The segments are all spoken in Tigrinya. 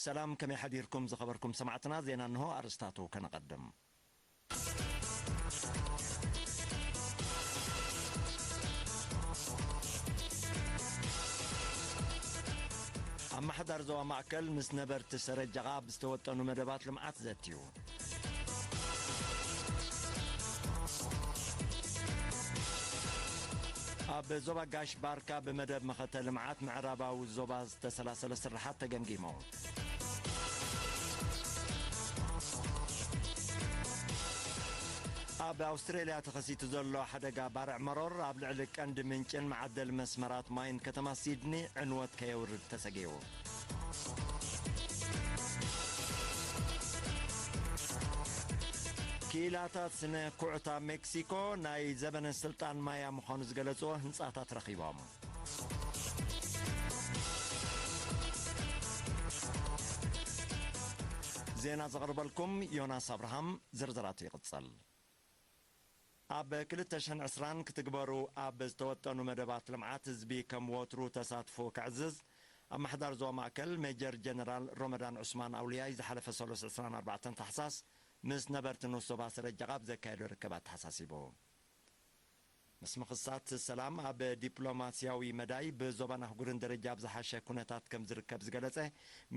ሰላም፣ ከመይ ሓዲርኩም ዝኸበርኩም ሰማዕትና? ዜና እንሆ፣ ኣርእስታቱ ከነቐድም። ኣመሓዳሪ ዞባ ማእከል ምስ ነበርቲ ሰረጃቓ ብዝተወጠኑ መደባት ልምዓት ዘትዩ። ኣብ ዞባ ጋሽ ባርካ ብመደብ መኸተ ልምዓት ምዕራባዊ ዞባ ዝተሰላሰለ ስርሓት ተገምጊሙ። ኣብ ኣውስትሬልያ ተኸሲቱ ዘሎ ሓደጋ ባርዕ መሮር ኣብ ልዕሊ ቀንዲ ምንጭን መዓደሊ መስመራት ማይን ከተማ ሲድኒ ዕንወት ከየውርድ ተሰጊኡ። ክኢላታት ስነ ኩዕታ ሜክሲኮ ናይ ዘበነ ስልጣን ማያ ምዃኑ ዝገለጽዎ ህንጻታት ረኺቦም። ዜና ዘቕርበልኩም ዮናስ ኣብርሃም። ዝርዝራቱ ይቕጽል። ኣብ ክልተ ሽሕን ዕስራን ክትግበሩ ኣብ ዝተወጠኑ መደባት ልምዓት ህዝቢ ከም ወትሩ ተሳትፎ ከዕዝዝ፣ ኣመሓዳሪ ዞባ ማእከል ሜጀር ጀነራል ሮመዳን ዑስማን ኣውልያይ ዝሓለፈ ሰሉስ ዕስራን ኣርባዕተን ታሕሳስ ምስ ነበርቲ ንኡስ ዞባ ሰረጃቓ ኣብ ዘካየዶ ርክብ ኣተሓሳሲቡ። ምስ ምኽሳት ሰላም ኣብ ዲፕሎማስያዊ መዳይ ብዞባን ኣህጉርን ደረጃ ኣብ ዝሓሸ ኩነታት ከም ዝርከብ ዝገለጸ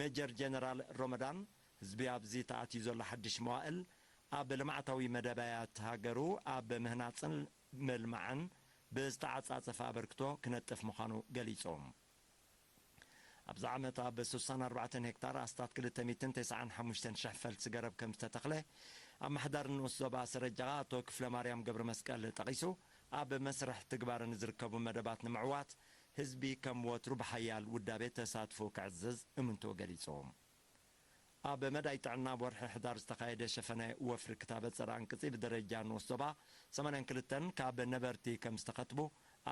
ሜጀር ጀነራል ሮመዳን፣ ህዝቢ ኣብዚ ተኣትዩ ዘሎ ሓድሽ መዋእል ኣብ ልምዓታዊ መደባያት ሃገሩ ኣብ ምህናጽን ምልማዕን ብዝተዓጻጸፈ ኣበርክቶ ክነጥፍ ምዃኑ ገሊጹ። ኣብዚ ዓመት ኣብ ስሳን ኣርባዕተን ሄክታር ኣስታት ክልተ ሚእትን ተስዓን ሓሙሽተን ሽሕ ፈልሲ ገረብ ከም ዝተተኽለ ኣመሓዳሪ ንኡስ ዞባ ሰረጃቓ ኣቶ ክፍለ ማርያም ገብረ መስቀል ጠቒሱ፣ ኣብ መስርሕ ትግባር ንዝርከቡ መደባት ንምዕዋት ህዝቢ ከም ወትሩ ብሓያል ውዳቤ ተሳትፎ ከዕዝዝ እምንቶ ገሊጹ። ኣብ መዳይ ጥዕና፣ ኣብ ወርሒ ሕዳር ዝተኻየደ ሸፈነ ወፍሪ ክታበት ጸረ ኣንቅጺ ብደረጃ ንኡስ ዞባ ሰማንያን ክልተን ካብ ነበርቲ ከም ዝተኸትቡ፣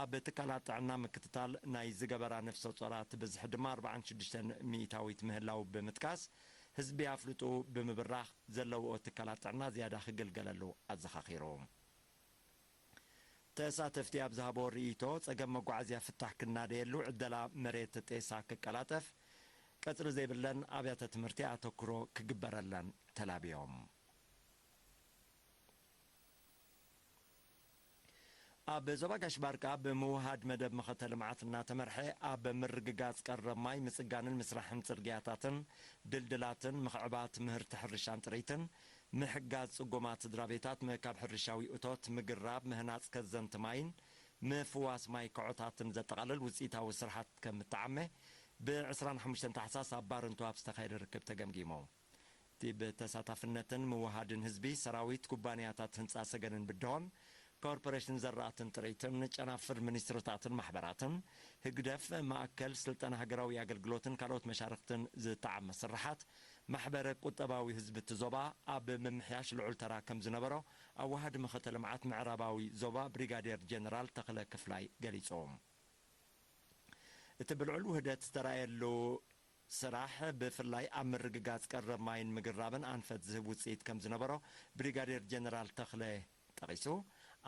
ኣብ ትካላት ጥዕና ምክትታል ናይ ዝገበራ ነፍሰ ጾራት ብዝሒ ድማ ኣርባዓን ሽዱሽተን ሚእታዊት ምህላው ብምጥቃስ፣ ህዝቢ ኣፍልጡ ብምብራኽ ዘለውኦ ትካላት ጥዕና ዝያዳ ክግልገለሉ ኣዘኻኺሩ። ተሳተፍቲ ኣብ ዝሃቦ ርእይቶ፣ ጸገም መጓዓዝያ ፍታሕ ክናደየሉ፣ ዕደላ መሬት ጤሳ ክቀላጠፍ፣ ቀጽሪ ዘይብለን ኣብያተ ትምህርቲ ኣተኩሮ ክግበረለን ተላብዮም። ኣብ ዞባ ጋሽ ባርካ ብምውሃድ መደብ መኸተ ልምዓት እናተመርሐ፣ ኣብ ምርግጋጽ ቀረብ ማይ፣ ምጽጋንን ምስራሕን ጽርግያታትን ድልድላትን፣ ምኽዕባት ምህርቲ ሕርሻን ጥሪትን፣ ምሕጋዝ ጽጉማት ስድራ ቤታት ምእካብ ሕርሻዊ እቶት፣ ምግራብ ምህናጽ ከዘንቲ ማይን ምፍዋስ ማይ ከዖታትን ዘጠቓልል ውጽኢታዊ ስርሓት ከም እተዓመ፣ ብ ዕስራን ሓሙሽተን ታሕሳስ ኣብ ባረንቱ ኣብ ዝተኻየደ ርክብ ተገምጊሙ። እቲ ብተሳታፍነትን ምውሃድን ህዝቢ፣ ሰራዊት፣ ኩባንያታት ህንጻ ሰገንን ብድሆን፣ ኮርፖሬሽን ዘራእትን ጥሪትን፣ ጨናፍር ሚኒስትርታትን ማሕበራትን፣ ህግደፍ፣ ማእከል ስልጠና ሃገራዊ ኣገልግሎትን ካልኦት መሻርኽትን ዝተዓመ ስርሓት፣ ማሕበረ ቁጠባዊ ህዝቢ እቲ ዞባ ኣብ ምምሕያሽ ልዑል ተራ ከም ዝነበሮ ኣዋሃዲ መኸተ ልምዓት ምዕራባዊ ዞባ ብሪጋዴር ጀነራል ተኽለ ክፍላይ ገሊጹ። እቲ ብልዑል ውህደት ዝተራእየሉ ስራሕ፣ ብፍላይ ኣብ ምርግጋጽ ቀረብ ማይን ምግራብን ኣንፈት ዝህብ ውጽኢት ከም ዝነበሮ ብሪጋዴር ጀነራል ተኽለ ጠቒሱ፣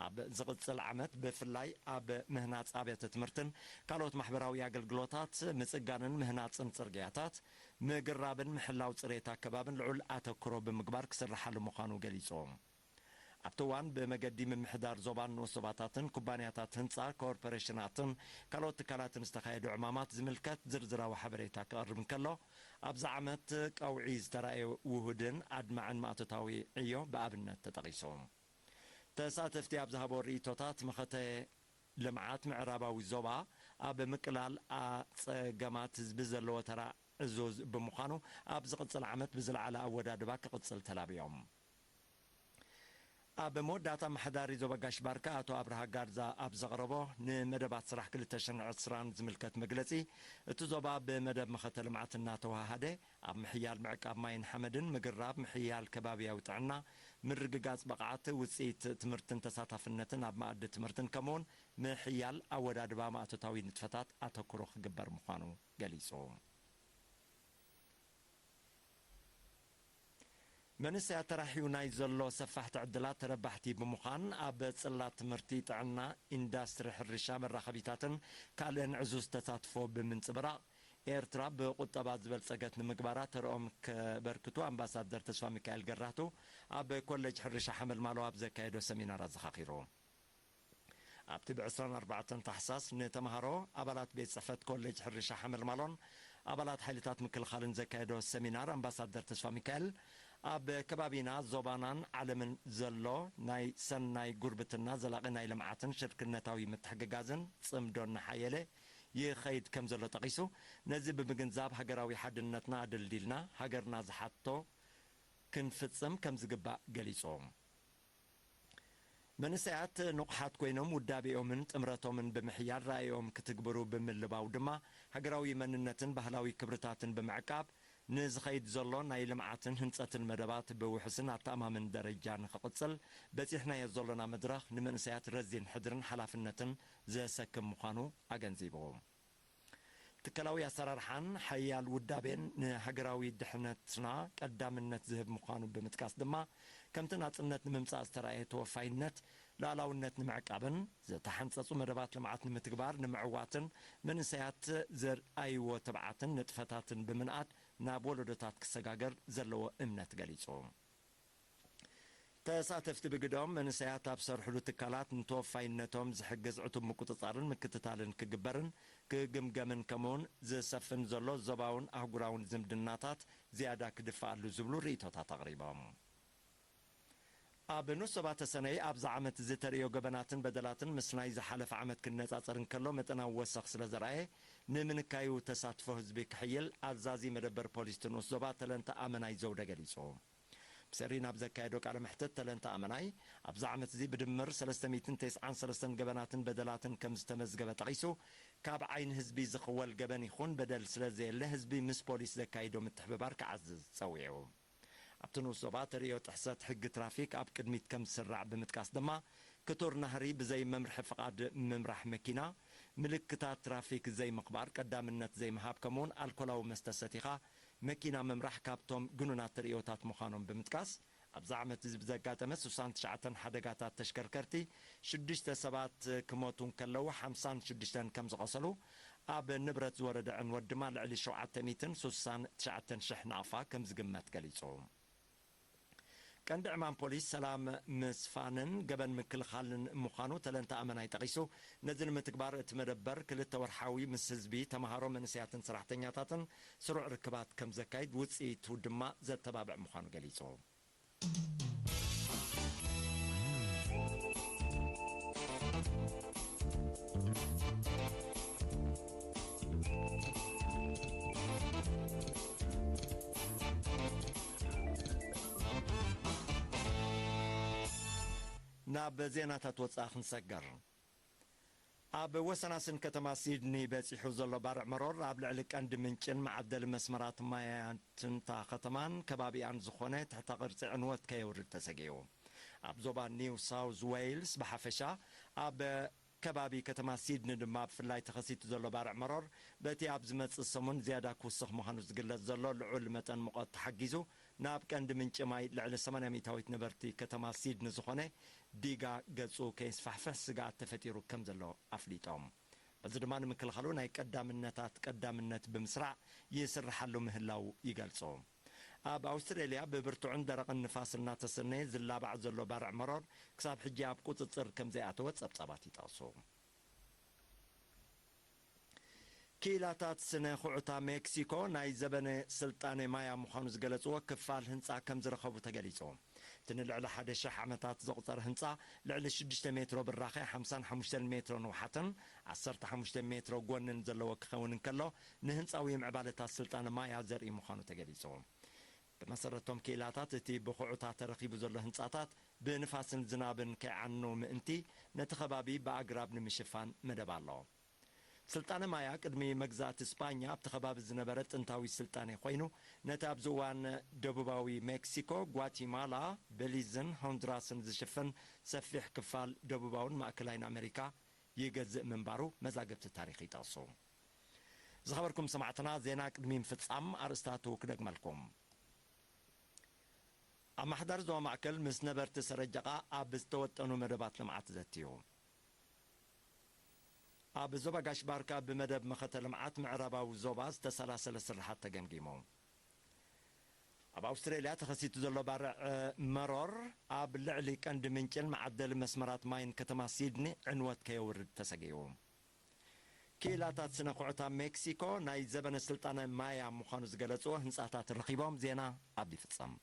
ኣብ ዝቕጽል ዓመት ብፍላይ ኣብ ምህናጽ ኣብያተ ትምህርትን ካልኦት ማሕበራዊ ኣገልግሎታት፣ ምጽጋንን ምህናጽን ጽርግያታት፣ ምግራብን ምሕላው ጽሬት ኣከባብን ልዑል ኣተኩሮ ብምግባር ክስርሓሉ ምዃኑ ገሊጹ። ኣብቲ እዋን ብመገዲ ምምሕዳር ዞባን ንኡስ ዞባታትን ኩባንያታት ህንጻ ኮርፖሬሽናትን ካልኦት ትካላትን ዝተኻየዱ ዕማማት ዝምልከት ዝርዝራዊ ሓበሬታ ክቐርብ እንከሎ፣ ኣብዚ ዓመት ቀውዒ ዝተራእየ ውሁድን ኣድማዕን ማእቶታዊ ዕዮ ብኣብነት ተጠቒሱ። ተሳተፍቲ ኣብ ዝሃቦ ርእይቶታት፣ መኸተ ልምዓት ምዕራባዊ ዞባ ኣብ ምቅላል ኣጸገማት ህዝቢ ዘለዎ ተራ ዕዙዝ ብምዃኑ፣ ኣብ ዝቕጽል ዓመት ብዝለዓለ ኣወዳድባ ክቕጽል ተላብዮም። ኣብ መወዳእታ፣ ኣመሓዳሪ ዞባ ጋሽ ባርካ ኣቶ ኣብርሃ ጋርዛ ኣብ ዘቕረቦ ንመደባት ስራሕ ክልተ ሽሕን ዕስራን ዝምልከት መግለጺ፣ እቲ ዞባ ብመደብ መኸተ ልምዓት እናተወሃሃደ፣ ኣብ ምሕያል ምዕቃብ ማይን ሓመድን፣ ምግራብ፣ ምሕያል ከባብያዊ ጥዕና፣ ምርግጋጽ ብቕዓት ውጽኢት ትምህርትን ተሳታፍነትን ኣብ መኣዲ ትምህርትን፣ ከምኡውን ምሕያል ኣወዳድባ ማእቶታዊ ንጥፈታት ኣተኩሮ ክግበር ምዃኑ ገሊጹ። መንእሰያት ተራሕዩ ናይ ዘሎ ሰፋሕቲ ዕድላት ተረባሕቲ ብምዃን፣ ኣብ ጽላት ትምህርቲ፣ ጥዕና፣ ኢንዳስትሪ ሕርሻ፣ መራኸቢታትን ካልእን ዕዙዝ ተሳትፎ ብምንጽብራቕ፣ ኤርትራ ብቁጠባ ዝበልጸገት ንምግባራ ተርኦም ከበርክቱ ኣምባሳደር ተስፋ ሚካኤል ገራህቱ ኣብ ኮሌጅ ሕርሻ ሓመልማሎ ኣብ ዘካየዶ ሰሚናር ኣዘኻኺሩ። ኣብቲ ብ ዕስራን ኣርባዕተን ታሕሳስ ንተምሃሮ፣ ኣባላት ቤት ጽሕፈት ኮሌጅ ሕርሻ ሓመልማሎን ኣባላት ሓይልታት ምክልኻልን ዘካየዶ ሰሚናር ኣምባሳደር ተስፋ ሚካኤል፣ ኣብ ከባቢና፣ ዞባናን ዓለምን ዘሎ ናይ ሰናይ ጉርብትና፣ ዘላቒ ናይ ልምዓትን ሽርክነታዊ ምትሕግጋዝን ጽምዶ እናሓየለ ይኸይድ ከም ዘሎ ጠቒሱ፣ ነዚ ብምግንዛብ ሃገራዊ ሓድነትና ኣደልዲልና ሃገርና ዝሓቶ ክንፍጽም ከም ዝግባእ ገሊጹ። መንእሰያት ንቑሓት ኮይኖም ውዳቤኦምን ጥምረቶምን ብምሕያል ራእዮም ክትግብሩ ብምልባው ድማ ሃገራዊ መንነትን ባህላዊ ክብርታትን ብምዕቃብ ንዝኸይድ ዘሎ ናይ ልምዓትን ህንጸትን መደባት ብውሑስን ኣተኣማምን ደረጃ ንኽቕጽል በጺሕናዮ ዘሎና መድረኽ ንመንእሰያት ረዚን ሕድርን ሓላፍነትን ዘሰክም ምዃኑ ኣገንዚቡ። ትካላዊ ኣሰራርሓን ሓያል ውዳቤን ንሃገራዊ ድሕነትና ቀዳምነት ዝህብ ምዃኑ ብምጥቃስ ድማ፣ ከምቲ ናጽነት ንምምጻእ ዝተራእየ ተወፋይነት፣ ልኣላውነት ንምዕቃብን ዝተሓንጸጹ መደባት ልምዓት ንምትግባር ንምዕዋትን መንእሰያት ዘርኣይዎ ትብዓትን ንጥፈታትን ብምንኣድ ናብ ወለዶታት ክሰጋገር ዘለዎ እምነት ገሊጹ። ተሳተፍቲ ብግደኦም፣ መንእሰያት ኣብ ዝሰርሕሉ ትካላት ንተወፋይነቶም ዝሕግዝ ዕቱብ ምቁጽጻርን ምክትታልን ክግበርን ክግምገምን፣ ከምኡውን ዝሰፍን ዘሎ ዞባውን ኣህጉራውን ዝምድናታት ዝያዳ ክድፍኣሉ ዝብሉ ርእይቶታት ኣቕሪቦም። ኣብ ንኡስ ዞባ ተሰነይ ኣብዚ ዓመት እዚ ተርእዮ ገበናትን በደላትን ምስ ናይ ዝሓለፈ ዓመት ክነጻጸር እንከሎ መጠናዊ ወሰኽ ስለ ዘርኣየ፣ ንምንካዩ ተሳትፎ ህዝቢ ክሕይል ኣዛዚ መደበር ፖሊስ እቲ ንኡስ ዞባ ተለንተ ኣመናይ ዘውደ ገሊጹ። ብሰሪ ናብ ዘካየዶ ቃለ መሕትት ተለንተ ኣመናይ፣ ኣብዚ ዓመት እዚ ብድምር ሰለስተ ሚእትን ተስዓን ሰለስተን ገበናትን በደላትን ከም ዝተመዝገበ ጠቒሱ፣ ካብ ዓይኒ ህዝቢ ዝኽወል ገበን ይኹን በደል ስለ ዘየለ ህዝቢ ምስ ፖሊስ ዘካይዶ ምትሕብባር ክዓዝዝ ጸዊዑ። ኣብቲ ንኡስ ዞባ ተርእዮ ጥሕሰት ሕጊ ትራፊክ ኣብ ቅድሚት ከም ዝስራዕ ብምጥቃስ ድማ፣ ክቱር ናህሪ ብዘይ መምርሒ ፍቓድ ምምራሕ መኪና፣ ምልክታት ትራፊክ ዘይምኽባር፣ ቀዳምነት ዘይምሃብ፣ ከምኡውን ኣልኮላዊ መስተ ሰቲኻ መኪና ምምራሕ ካብቶም ግኑናት ተርእዮታት ምዃኖም ብምጥቃስ፣ ኣብዚ ዓመት እዚ ብዘጋጠመ ስሳን ትሽዓተን ሓደጋታት ተሽከርከርቲ ሽዱሽተ ሰባት ክሞቱ እንከለዉ፣ ሓምሳን ሽዱሽተን ከም ዝቐሰሉ፣ ኣብ ንብረት ዝወረደ ዕንወት ድማ ልዕሊ ሸውዓተ ሚእትን ስሳን ትሽዓተን ሽሕ ናቕፋ ከም ዝግመት ገሊጹ። ቀንዲ ዕማም ፖሊስ ሰላም ምስፋንን ገበን ምክልኻልን ምዃኑ ተለንተ ኣመናይ ጠቒሱ፣ ነዚ ንምትግባር እቲ መደበር ክልተ ወርሓዊ ምስ ህዝቢ፣ ተምሃሮ፣ መንእሰያትን ሰራሕተኛታትን ስሩዕ ርክባት ከም ዘካይድ፣ ውጽኢቱ ድማ ዘተባብዕ ምዃኑ ገሊጹ። ናብ ዜናታት ወጻኢ ክንሰገር። ኣብ ወሰናስን ከተማ ሲድኒ በጺሑ ዘሎ ባርዕ መሮር ኣብ ልዕሊ ቀንዲ ምንጭን መዓደሊ መስመራት ማያትን እታ ከተማን ከባቢኣን ዝኾነ ትሕተ ቅርጺ ዕንወት ከየውርድ ተሰጊኡ። ኣብ ዞባ ኒው ሳውዝ ዌይልስ ብሓፈሻ፣ ኣብ ከባቢ ከተማ ሲድኒ ድማ ብፍላይ ተኸሲቱ ዘሎ ባርዕ መሮር፣ በቲ ኣብ ዝመጽእ ሰሙን ዝያዳ ክውስኽ ምዃኑ ዝግለጽ ዘሎ ልዑል መጠን ሙቐት ተሓጊዙ፣ ናብ ቀንዲ ምንጪ ማይ ልዕሊ ሰማንያ ሚእታዊት ነበርቲ ከተማ ሲድኒ ዝኾነ ዲጋ ገጹ ከየስፋሕፍሕ ስግኣት ተፈጢሩ ከም ዘሎ ኣፍሊጦም። በዚ ድማ ንምክልኻሉ ናይ ቀዳምነታት ቀዳምነት ብምስራዕ ይስርሓሉ ምህላው ይገልጹ። ኣብ ኣውስትሬልያ ብብርቱዕን ደረቕን ንፋስ እናተሰነየ ዝላባዕ ዘሎ ባርዕ መሮር ክሳብ ሕጂ ኣብ ቁጽጽር ከም ዘይኣተወ ጸብጻባት ይጠቕሱ። ክኢላታት ስነ ኩዕታ ሜክሲኮ ናይ ዘበነ ስልጣኔ ማያ ምዃኑ ዝገለጽዎ ክፋል ህንጻ ከም ዝረኸቡ ተገሊጹ። እቲ ንልዕሊ ሓደ ሽሕ ዓመታት ዘቑጸረ ህንጻ ልዕሊ ሽዱሽተ ሜትሮ ብራኸ፣ ሓምሳን ሓሙሽተን ሜትሮ ንውሓትን ዓሰርተ ሓሙሽተ ሜትሮ ጎንን ዘለዎ ክኸውን እንከሎ፣ ንህንጻዊ ምዕባለታት ስልጣነ ማያ ዘርኢ ምዃኑ ተገሊጹ። ብመሰረቶም ክኢላታት፣ እቲ ብኹዕታ ተረኺቡ ዘሎ ህንጻታት ብንፋስን ዝናብን ከይዓኑ ምእንቲ፣ ነቲ ከባቢ ብኣግራብ ንምሽፋን መደብ ኣሎ። ስልጣነ ማያ ቅድሚ መግዛእቲ ስጳኛ ኣብቲ ከባቢ ዝነበረ ጥንታዊ ስልጣኔ ኮይኑ፣ ነቲ ኣብዚ እዋን ደቡባዊ ሜክሲኮ፣ ጓቲማላ፣ ቤሊዝን ሆንዱራስን ዝሽፍን ሰፊሕ ክፋል ደቡባውን ማእከላይን ኣመሪካ ይገዝእ ምንባሩ መዛግብቲ ታሪኽ ይጠቕሱ። ዝኸበርኩም ሰማዕትና፣ ዜና ቅድሚ ምፍጻም ኣርእስታቱ ክደግመልኩም። ኣመሓዳሪ ዞባ ማእከል ምስ ነበርቲ ሰረጀቓ ኣብ ዝተወጠኑ መደባት ልምዓት ዘትዩ። ኣብ ዞባ ጋሽ ባርካ ብመደብ መኸተ ልምዓት ምዕራባዊ ዞባ ዝተሰላሰለ ስርሓት ተገምጊሙ። ኣብ ኣውስትሬልያ ተኸሲቱ ዘሎ ባርዕ መሮር ኣብ ልዕሊ ቀንዲ ምንጭን መዓደሊ መስመራት ማይን ከተማ ሲድኒ ዕንወት ከየውርድ ተሰጊኡ። ክኢላታት ስነ ኩዕታ ሜክሲኮ ናይ ዘበነ ስልጣነ ማያ ምዃኑ ዝገለጽዎ ህንጻታት ረኺቦም። ዜና ኣብ ይፍጸም።